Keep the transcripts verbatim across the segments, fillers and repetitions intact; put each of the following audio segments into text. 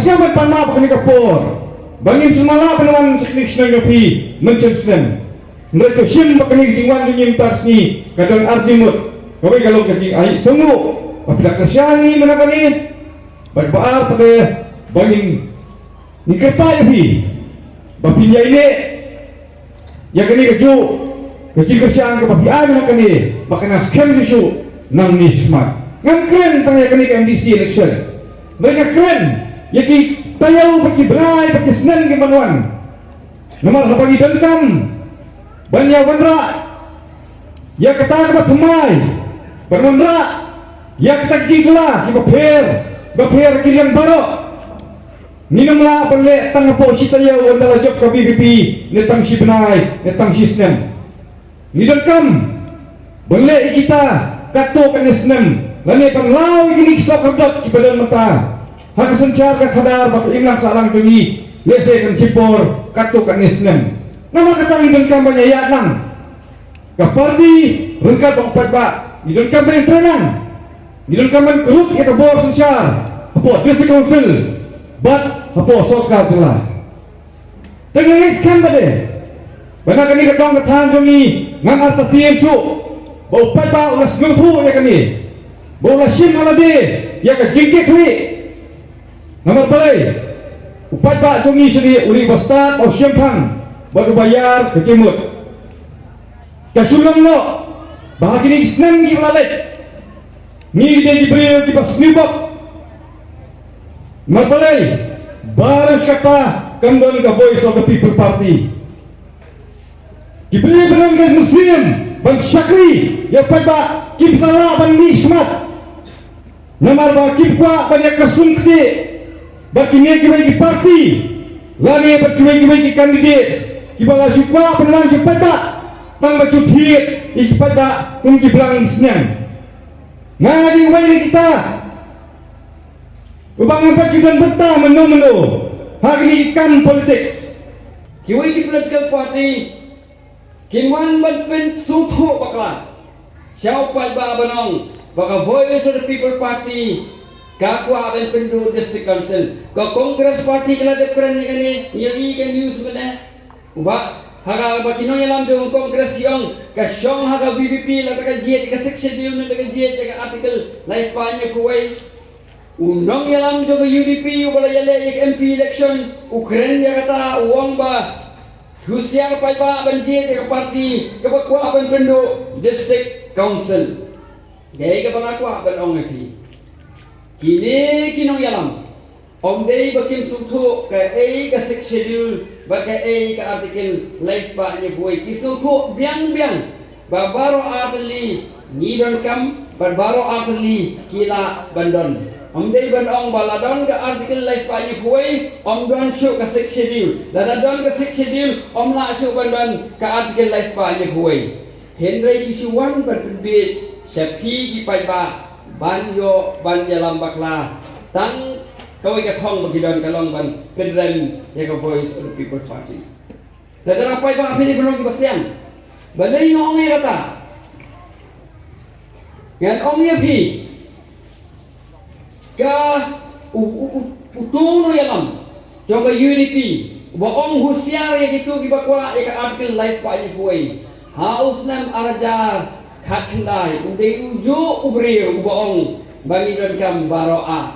Sngewbha ban pan map ha kane ka por ba ngim sngewlah ban wan sha kane ka shnong jong phi mynta snem. Hynrei to shim ba kane ka jingwan jong ngi mynta ka sngi ka don ar jingmut. Kawei ka long ka jingai sngewbha ba phi la kyrshan ïa ngi mynta kane. Bad ba ar pat ba ngin, ngin kyrpad ïa phi ba phin ïaineh ïa kane kajuh ka jingkyrshan kaba phi ai mynta kane ba kan skhem shuh shuh nangne shakhmat. Ngam kren tang ïa kane ka M D C election. Hynrei nga kren ïa ki taïew bad ki bnai bad ki snem ki ban wan. Namar haba ngi donkam ban ïa wanrah ïa kata kaba thymmai, ban wanrah ïa kata ki jingkylla kiba pher, ba pher ki liang baroh. Ngim lah ban leh tang hapoh shi taïew ynda la jop ka V P P, ne tang shi bnai, ne tang shi snem. Ngi donkam ban leh ïa kita katto katne snem, lane ban law ïa kine ki soh kordor kiba don mynta ha ka synshar ka khadar bad ka imlang sahlang jong ngi, lehse kan shipor katto katne snem. Namar kata ngi donkam ban ïaid lang. Ka party ryngkat bad u paidbah, ngi donkam ban trei lang. Ngi donkam ban kyrkhu ïa ka bor synshar hapoh District Council bad hapoh sorkar jylla. Te nga ngeit skhem pat de ba na kane ka dong ka thaiñ jong ngi ngam artatien shuh ba u paidbah u la sngewthuh ïa kane, ba u la shim ha lade ïa ka jingkitkhlieh. Namar balei? U paidbah jong ngi shane u dei uba stad, uba shemphang bad uba ïar ka jingmut. Ka shu long noh ba ha kine ki snem kiba la leit ngi dei ki briew kiba sngewbok. Namar balei? Baroh shi katta kam don ka Voice of the People Party. Ki briew ba don ka mynsiem ban shakri ïa u paidbah kim lah ban mih shakhmat. Namar ba kim kwah ban ïa kyrsum ktieh bad kine kiwei ki party lane bad kiwei kiwei ki candidate kiba la shu kwah ban wan sha u paidbah tang ban shu thied ïa u paidbah kum ki blang sniang. Nga dei uwei na kita uba ngam pat ju don bynta mynno mynno ha kine ki kam politics. Kiwei ki political party kin wan ban pynsngewthuh bakla sha u paidbah ban ong ba ka Voice of the People Party ka kwah ban pynduh District Council. Ka Congress Party ka la dep kren ïa kane, ngi ïohi ka news mynne. Uba ha kaba ki nongïalam jong ka Congress ki ong ka shong ha ka V P P lada ka jied ïa ka Sixth Schedule ne lada ka jied ïa ka Article lai spah hynñiewphew wei. U nongïalam jong ka U D P uba la ïaleh ïa ka M P election u kren ïa kata, u ong ba husiar paidbah ban jied ïa ka party kaba kwah ban pynduh District Council. Dei kaba nga kwah ban ong ïa phi, kine ki nongïalam, ym dei ba kim sngewthuh kaei ka Sixth Schedule bad kaei ka Article lai spah hynñiewphew wei. Ki sngewthuh biang biang ba baroh artylli ngi donkam bad baroh artylli ki lah ban don. Ym dei ban ong ba la don ka Article lai spah hynñiewphew wei ym don shuh ka Sixth Schedule, lada don ka Sixth Schedule ym lah shuh ban don ka Article lai spah hynñiewphew wei. Hynrei ki shu wan ban pynbeit sha phi ki paidbah ban ïoh ban ïalam bakla tang kawei ka thong ba ki don ka long ban pynrem ïa ka Voice of the People Party. Lada u paidbah phi dei ban long kiba sian, balei nga ong ïa kata? Ngan ong ïa phi, ka u, u, u, uto u nongïalam jong ka U D P uba ong husiar ïa kito kiba kwah ïa ka Article lai spah hynñiewphew wei ha u snem ar hajar khatkhyndai, u dei ujuh u briew uba ong ba ngi donkam baroh ar.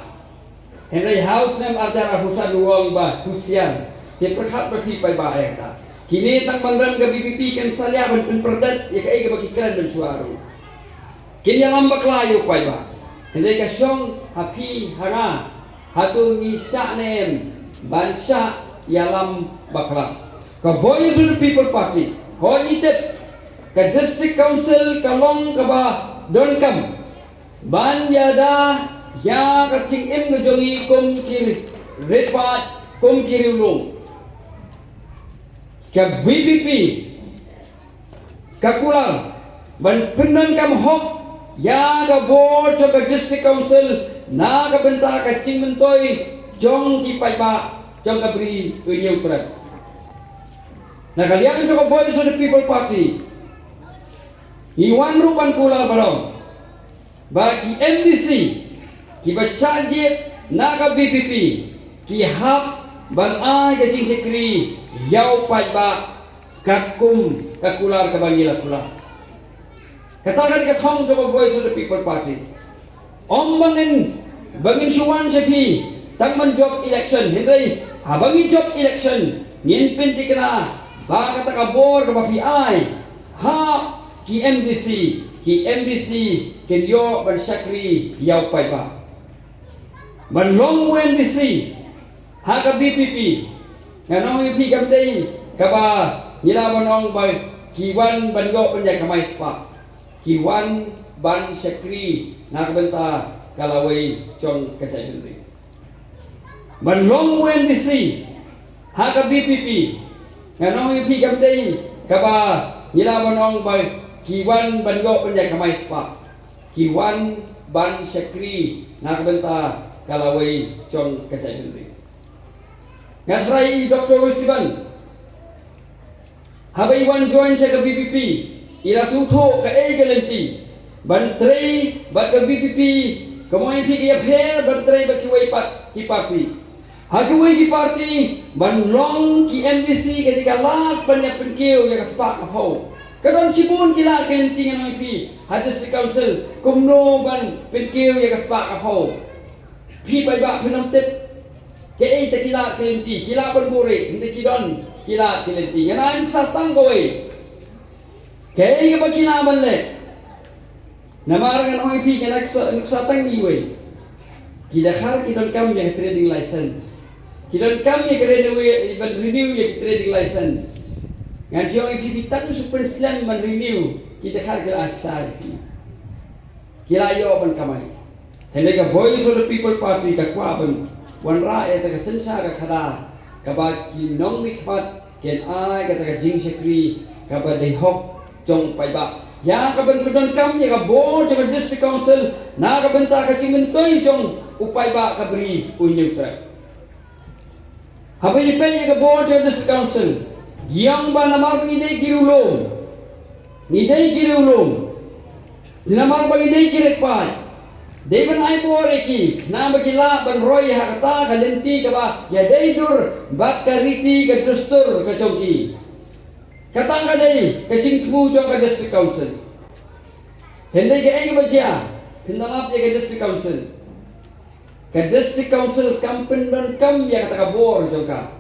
Hynrei ha u snem ar hajar arphew san u ong ba husiar. Te pyrkhat bad phi paidbah ïa kata. Kine tang ban rem ka V P P kan salia ban pynpyrdet ïa kaei kaba ki kren mynshuwa ruh. Kin ïalam bakla ïa u paidbah. Hynrei ka shong ha phi ha nga, hato ngi shah ne em ban shah ïalam bakla? Ka Voice of the People Party, hooid ngi tip ka District Council ka long kaba donkam ban ïada ïa ka jingim ka jong ngi kum ki riewpaid, kum ki riewlum. Ka V P P ka kular ban pyndonkam hok ïa ka bor jong ka District Council na ka bynta ka jingmyntoi jong ki paidbah jong ka Bri u Hynñiewtrep. Na ka liang jong ka Voice of the People Party ngi wan ruh ban kular baroh ba ki M D C kiba shah jied na ka V P P ki hap ban ai ka jingshakri ïa u paidbah katkum ka kular kaba ngi la kular. Kata ka dei ka thong jong ka Voice of the People Party. Ym ba ngin, ba ngin shu wan sha phi tang ban jop election, hynrei haba ngi jop election ngin pynthikna ba kata ka bor kaba phi ai ha ki MDC, ki MDC kin ïoh ban shakri ïa u paidbah. Ban long u MDC ha ka VPP, ngan ong ïa phi, kam dei kaba ngi lah ban ong ba ki wan ban ïoh ban ïa kamai spah. Ki wan ban shakri na ka bynta ka lawei jong ka jaitbynriew. Ban long u MDC ha ka VPP, ngan ong ïa phi, kam dei kaba ngi lah ban ong ba ki wan ban ïoh ban ïa kamai spah. Ki wan ban shakri na ka bynta ka lawei jong ka jaitbynriew. Nga tharai i Doctor Wisiban, haba i wan join sha ka VPP, i la sngewthuh kaei ka lynti ban trei bad ka VPP, ka mon ïa phi, ka ïapher ban trei bad kiwei pat ki party. Ha kiwei ki party ban long ki MDC ka dei ka lad ban ïa pynkiew ïa ka spah ka phew. Ka don shibun ki lad ki lynti, ngan ong ïa phi, ha District Council kumno ban pynkiew ïa ka spah ka phew. Phi paidbah phin ym tip kaei te ki lad ki lynti, ki lah ban buhrieh, hynrei ki don ki lad ki lynti. Ngan ai nuksa tang kawei kaei kaba ki lah ban leh. Namar ngan ong ïa phi, ngan ai nuksa, nuksa tang iwei. Ki dkhar ki donkam ïa ka trading license. Ki donkam ïa ka renew, ban renew ïa ka trading license. Ngan shu ong ïa phi, phi tang shu pynslem ban renew, ki dkhar ki la ai pisa ïa phi. Ki la ïoh ban kamai. Hynrei ka Voice of the People Party ka kwah ban wanrah ïa kata ka synshar ka khadar kaba ki nongmihkhmat kin ai kata ka jingshakri kaba dei hok jong u paidbah ïa kaban pyndonkam ïa ka bor jong ka District Council na ka bynta ka jingmyntoi jong u paidbah, ka Bri u Hynñiewtrep. Haba ngi peit ïa ka bor jong ka District Council, ngi ong ba namar ba ngi dei ki riewlum, ngi dei ki riewlum, namar ba ngi dei ki riewpaid, dei ban ai bor ïa ki, namar ba ki lah ban roi ha kata ka lynti kaba ïadei dur bad ka riti ka dustur ka jong ki. Kata ka dei ka jingthmu jong ka District Council. Hynrei kaei kaba jia, phin da lap ïa ka District Council, ka District Council kam pyndonkam ïa kata ka bor jong ka.